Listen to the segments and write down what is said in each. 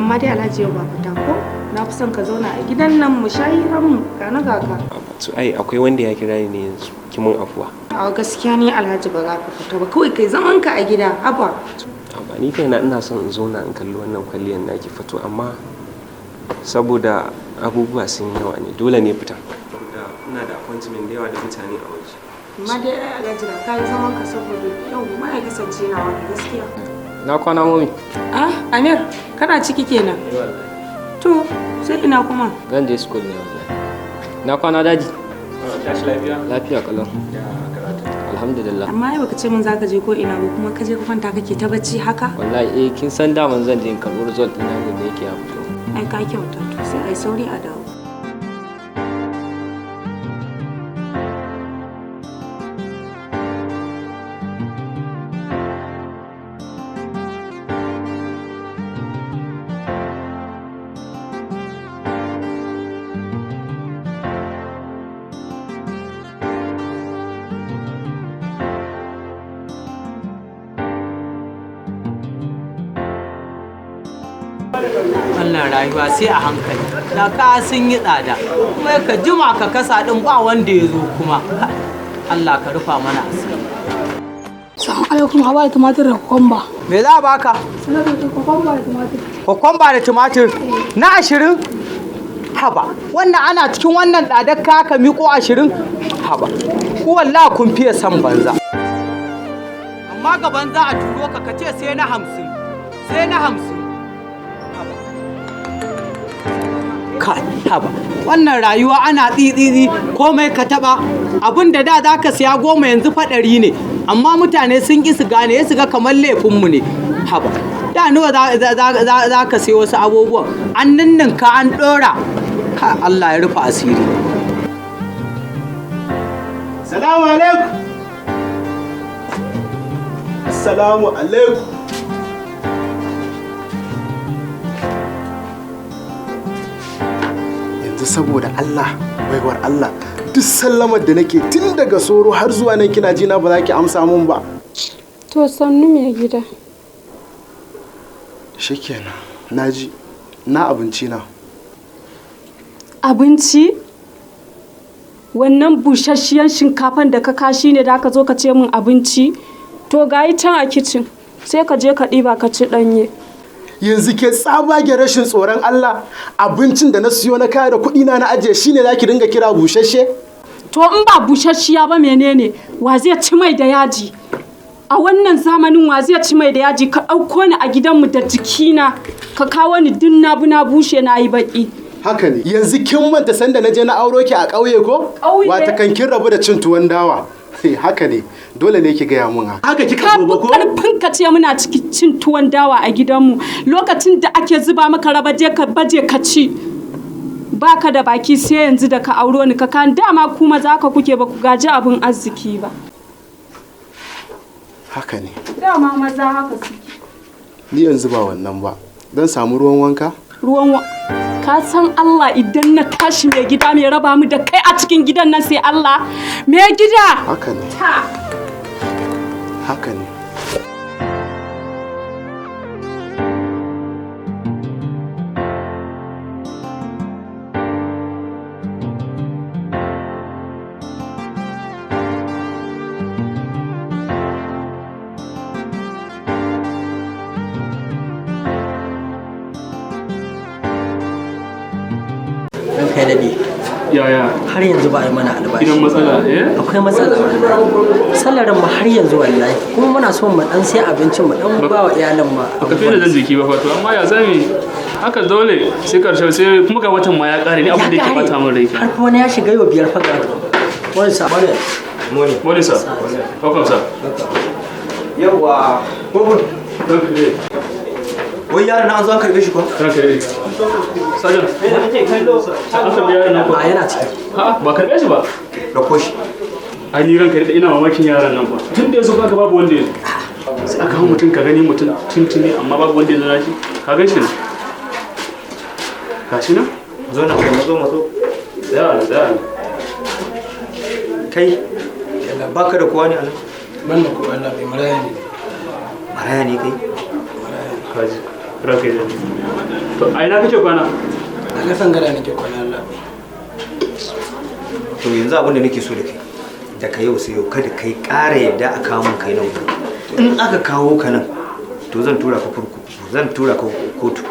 Amma dai Alhaji yau ba fita ko? Na fi son ka zauna a gidan nan mu sha hiran mu ga na ga ka. To ai akwai wanda ya kira ni ne yanzu, ki mun afuwa. A gaskiya ni Alhaji ba za ka fita ba, kawai kai zaman ka a gida, haba. Amma ni kaina ina son in zauna in kalli wannan kwalliyar naki fito, amma saboda abubuwa sun yi yawa ne dole ne fita. Ina da appointment da yawa da mutane a waje. Amma dai ai Alhaji da ka yi zaman ka saboda yau ma ya kasance na wani gaskiya. Na kwana, Mami. Ah, Amir, kana ciki kenan? To, sai ina kuma? Zan je school ne wallahi. Na kwana, Daddy. Tashi lafiya. Lafiya kalau. Ya karatu? Alhamdulillah. Amma ai baka ce min zaka je ko ina ba, kuma ka je ka kwanta kake ta bacci haka? Wallahi eh, kin san daman zan je in karɓi result ɗina ne da yake ya fito. Ai ka kyauta, to sai ai sauri a dawo. Wannan rayuwa sai a hankali, da ka sun yi tsada, kuma ka jima ka kasa din ba wanda ya zo kuma. Allah ka rufa mana asiri. Salamu alaikum, a bada tumatir da kokomba. Me za a baka? Sanar da kokomba da tumatir. Kokomba da tumatir na 20? Haba, wannan ana cikin wannan tsadar ka miko 20? Haba, ku wallahi kun fiye san banza. Amma gaban za a turo ka ka ce sai na 50, sai na 50. Kai, haba, wannan rayuwa ana tsitsitsi, komai ka taba abin da da za ka siya 10 yanzu fa 100 ne, amma mutane sun ƙi su gane, ya su ga kamar laifinmu ne. Haba, da nawa za ka siya wasu abubuwan, an ninninka an ɗora. Ka Allah ya rufe asiri. Salamu alaikum. Assalamu alaikum. Yanzu saboda Allah, baiwar Allah, duk sallamar da nake tun daga soro har zuwa nan kina jina ba za ki amsa mun ba. To sannu, mai gida. Shikenan, naji na abinci na. Abinci? Wannan busasshiyan shinkafan da ka kashi ne da ka zo ka ce min abinci? To gayi can a kicin, sai ka je ka ɗiba ka ci ɗanye. Yanzu ke tsabage rashin tsoron Allah, abincin da na siyo na kaya da kuɗi na na ajiye shine zaki dinga kira busasshe? To in ba busasshiya ba menene? Wa zai ci mai da yaji? A wannan zamanin wa zai ci mai da yaji? Ka ɗauko ni a gidanmu da jikina, ka kawo ni duk na bi na bushe na yi baƙi. Haka ne. Yanzu kin manta sanda na je na auro ki a ƙauye ko? Ƙauye? Wata kan kin rabu da cin tuwon dawa. Haka ne. Dole ne ki gaya mun haka. Haka kika Ka zo ba fi ko? ƙarfin ka ce muna cikin cin tuwon dawa a gidanmu lokacin da ake zuba maka raba je ka baje ka ci. Baka da baki sai yanzu da ka auro ni ka kan dama kuma za ka kuke ba ku gaji abin arziki ba. Haka ne. Dama maza haka suke. Ni yanzu ba wannan ba. Zan samu ruwan wanka? Ruwan wa ka san Allah idan na tashi mai gida mai raba mu da kai a cikin gidan nan sai Allah mai gida. Haka ne. Ta. Haka ne. Ranka ya daɗe. Yaya? Har yanzu ba a yi mana albashi. Gidan matsala, eh? Akwai matsala wallahi. Salarin mu har yanzu wallahi. Kuma muna so mu dan sai abincin mu dan ba wa iyalan mu. Baka fiye da jan jiki ba fato, amma ya zami haka dole sai karshe sai kuma ga watan ma ya kare ni abin da yake bata min rai. Har fa wani ya shiga yau 5 fa ga. Wani sa. Morning. Morning, sir. Welcome, sir. Yawwa, Gobir. Wai yaron na an zo an karbe shi ko? Ranka dai. Sajan. An karbi yaron nan ko? A yana ciki. Ha, ba karbe shi ba. Dauko shi. Ai ni ranka dai ina mamakin yaran nan fa. Tun da yazo kaga babu wanda ya zo. Sai aka hau mutum ka gani mutum tuntuni amma babu wanda ya zo shi. Ka gan shi ne? Gashi nan? Zo nan kai, mazo mazo. Tsaya nan, tsaya nan. Kai, yalla baka da kowa ne a nan? Ban da kowa Allah bai, maraya ne. Maraya ne kai? Kaji. Ranka ya daɗe. To a ina kake kwana? A kasan gada nake kwana Allah. To yanzu abin da nake so da kai, daga yau sai yau kada kai ƙara yadda a kawo mun kai nan gurin. In aka kawo ka nan, to zan tura ka kurkuku, zan tura ka kotu.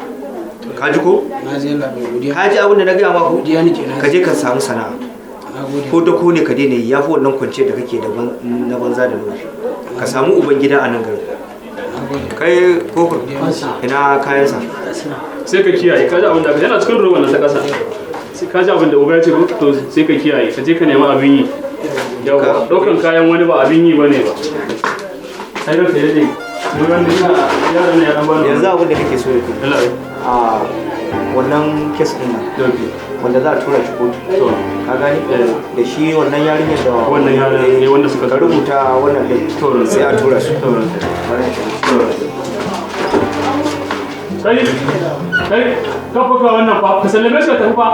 Ka ji ko? Na ji Allah bai godiya. Ka ji abin da na gaya ma ko? Godiya nake na. Ka je ka samu sana'a. Ko da ko ne ka daina yi, yafi wannan kwance da kake da na banza da nufi. Ka samu uban gida a nan garin. Kai kofur, ina kayansa? Sai ka kiyaye, ka ji abin da yana cikin ruwan nan ta kasa. Sai ka ji abin da uba ya ce ko? To sai ka kiyaye, ka je ka nemi abin yi. Yawwa, ɗaukan kayan wani ba abin yi bane ba. Ai ranka ya daɗe. Ni wannan yaran ya dan bani. Yanzu abin da kake so da kai. A wannan kes din nan wanda za a tura shi kotu, ka gani, da shi wannan yarinyar da wannan yarinyar ne wanda suka ka rubuta wannan din, sai a tura su. Kai kai, ka fuka wannan fa, ka sallame shi ka tafi fa.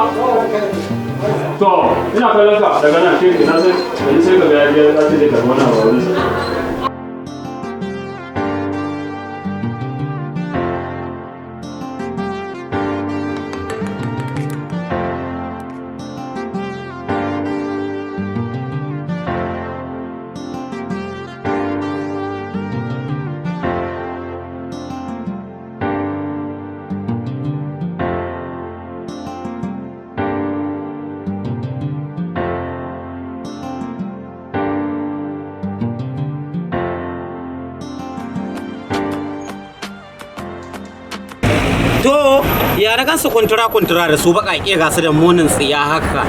To ina kallon ka daga nan, ke na san yanzu sai ka ga ya je ya ce zai karɓi wannan abu a wurinsa. To, ya na gansu kuntura kuntura da su baƙaƙe ga su da munin tsiya haka.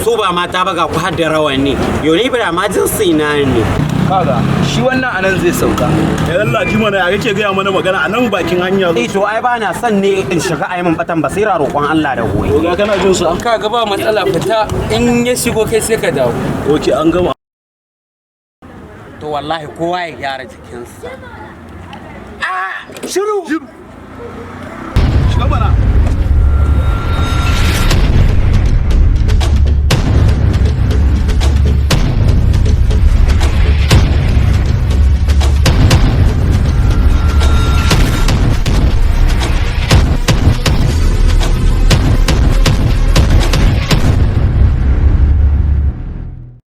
Su ba mata ba ga ku har da rawani. Yo ni ba ma jinsi na ne. Kaga, shi wannan anan zai sauka. Ya Allah ji mana ya kake gaya mana magana anan bakin hanya. Eh to ai ba na son ne in shiga ayi min batan basira roƙon Allah da goyi. Oga kana jin su? Kaga ba matsala, fita in ya shigo kai sai ka dawo. Okay, an gama. To wallahi kowa ya gyara jikinsa. Ah, shiru. Shiga mana.